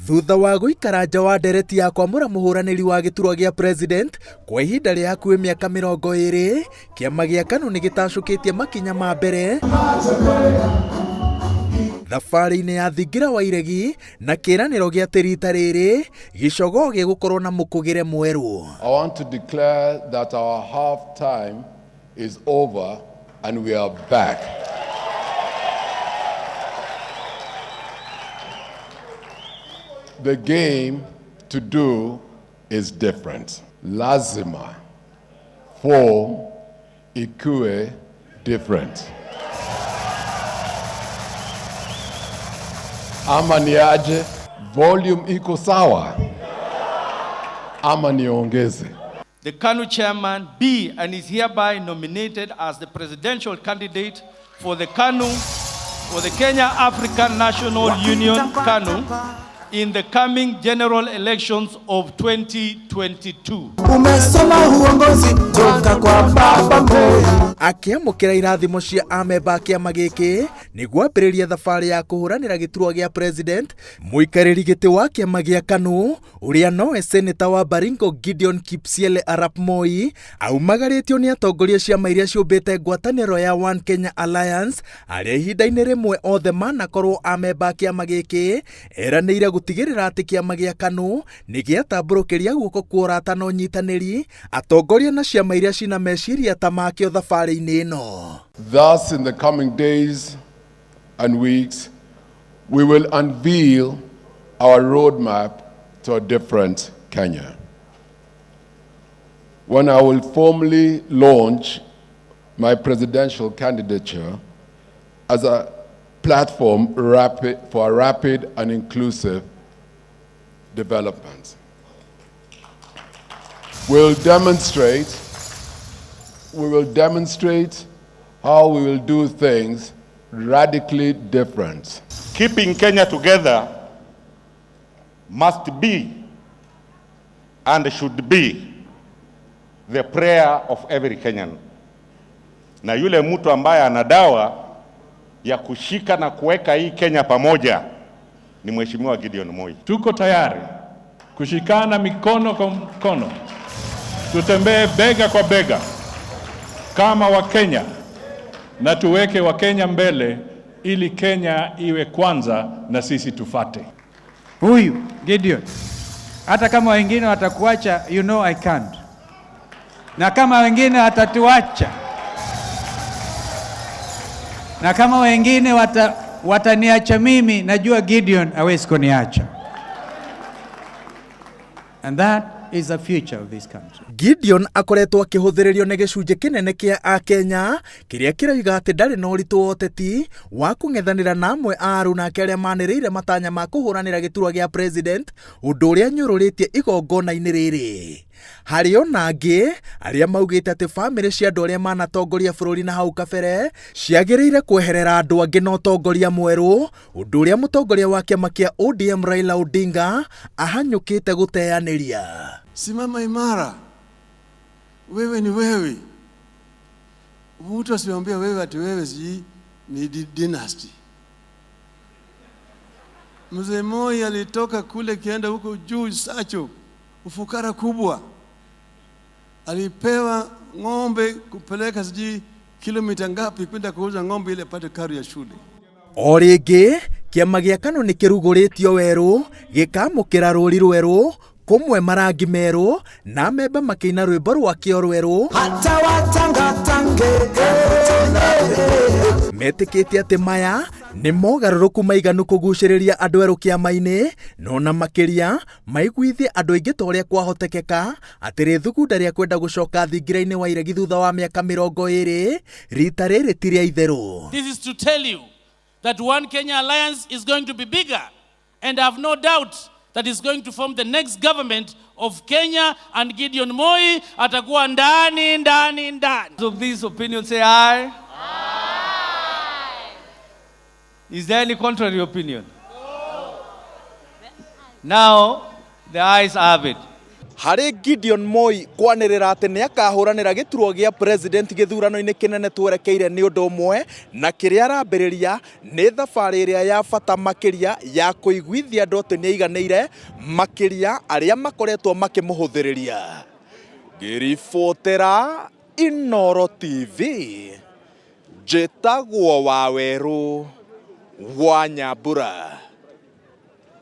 Thutha wa gũikara nja wa ndereti ya kwamũra mũhũranĩri wa gĩturwa gĩa president kwa ihinda rĩa hakuhĩ mĩaka 20, kĩama gĩa KANU nĩ gĩtacũkĩtie makinya ma mbere thabarĩ-inĩ ya thingira wa iregi na kĩĩranĩro gĩa atĩ rita rĩrĩ gĩcogoo gĩgũkorwo na mũkũgĩre mwerũ. I want to declare that our half time is over and we are back. The game to do is different. Lazima form ikue different. Ama niaje, volume iko sawa ama niongeze? The KANU chairman be and is hereby nominated as the presidential candidate for the KANU, for the Kenya African National Union, KANU, in the coming general elections of 2022. Umesoma uongozi toka kwa Baba Moi. Akĩamũkĩra irathimo cia amemba a kĩama gĩkĩ nĩguo ambĩrĩrie thabarĩ ya kũhũranĩra gĩturwa gĩa president, mũikarĩri gĩtĩ wa kĩama gĩa KANU ũrĩa nowe seneta wa Baringo Gideon Kipsiele Arap Moi aumagarĩtio nĩ atongoria ciama iria ciũmbĩte ngwatanĩro ya One Kenya Alliance arĩa ihinda-inĩ rĩmwe othe manakorwo amemba a kĩama gĩkĩ, eranĩire gũtigĩrĩra atĩ kĩama gĩa KANU nĩ gĩatambũrũkĩria guoko kwa ũrata na ũnyitanĩri atongoria na ciama iria cina meciria ta makĩo thabarĩ-inĩ ĩno. Thus, in the coming days and weeks, we will unveil our roadmap to a different Kenya. When I will formally launch my presidential candidature as a platform for a rapid and inclusive development. We will demonstrate how we will do things radically different. Keeping Kenya together must be and should be the prayer of every Kenyan. Na yule mtu ambaye ana dawa ya kushika na kuweka hii Kenya pamoja ni Mheshimiwa Gideon Moi. Tuko tayari kushikana mikono kwa mkono, tutembee bega kwa bega kama Wakenya na tuweke Wakenya mbele ili Kenya iwe kwanza na sisi tufate. Huyu Gideon, hata kama wengine watakuacha, you know I can't. Na kama wengine watatuacha, na kama wengine wataniacha mimi, najua Gideon hawezi kuniacha. And that is the future of this country. Gideon akoretwo akĩhũthĩrĩrio nĩ gĩcunjĩ kĩnene kĩa Akenya kĩrĩa kĩroiga atĩ ndarĩ na ũritũ wa ũteti wa kũng'ethanĩra na amwe a arunake arĩa manĩrĩire matanya ma kũhũranĩra gĩturwa gĩa president, ũndũ ũrĩa nyũrũrĩtie igongona-inĩ rĩrĩ. Harĩ ona angĩ arĩa maugĩte atĩ bamĩrĩ cia andũ arĩa manatongoria bũrũri na hau kabere ciagĩrĩire kweherera andũ angĩ na ũtongoria mwerũ, ũndũ ũrĩa mũtongoria wa kĩama kĩa ODM Raila Odinga ahanyũkĩte gũteanĩria. Simama imara, wewe ni wewe. Mtu asiambie wewe ati wewe si ni dynasty. Mzee Moi alitoka kule kienda huko juu Sacho, ufukara kubwa. Alipewa ng'ombe kupeleka sijui kilomita ngapi kwenda kuuza ng'ombe ile apate karo ya shule. O rĩngĩ kĩama gĩa KANU nĩ kĩrugũrĩtio werũ gĩkamũkĩra rũri rwerũ kũmwe marangi merũ na amemba makĩina rwĩmbo rwakĩo rwerũ. Hata watangatange. Metĩkĩtie atĩ maya nĩ mogarũrũku maiganu kũgucĩrĩria andũ erũ kĩama-inĩ, no na makĩria maiguithie andũ aingĩ ta ũrĩa kwahotekeka atĩ rĩthugunda rĩa kwenda gũcoka thingira-inĩ wa iregi thutha wa mĩaka 20 rita rĩrĩ ti rĩa itherũ. This is to tell you that One Kenya Alliance is going to be bigger, and I have no doubt that is going to form the next government of Kenya, and Gideon Moi atakuwa ndani, ndani, ndani. Of this opinion say aye. Aye. Is there any contrary opinion? No. Now, the ayes have it. Harĩ Gideon Moi kwanĩrĩra atĩ nĩ akahũranĩra gĩturwa gĩa president gĩthurano-inĩ kĩnene twerekeire nĩ ũndũ ũmwe na kĩrĩa arambĩrĩria nĩ thabarĩ ĩrĩa ya bata makĩria ya kũiguithia andũ atĩ nĩ aiganĩire makĩria arĩa makoretwo makĩmũhũthĩrĩria. Ngĩribotera Inooro TV, njĩtagwo Wawerũ wa Nyambura.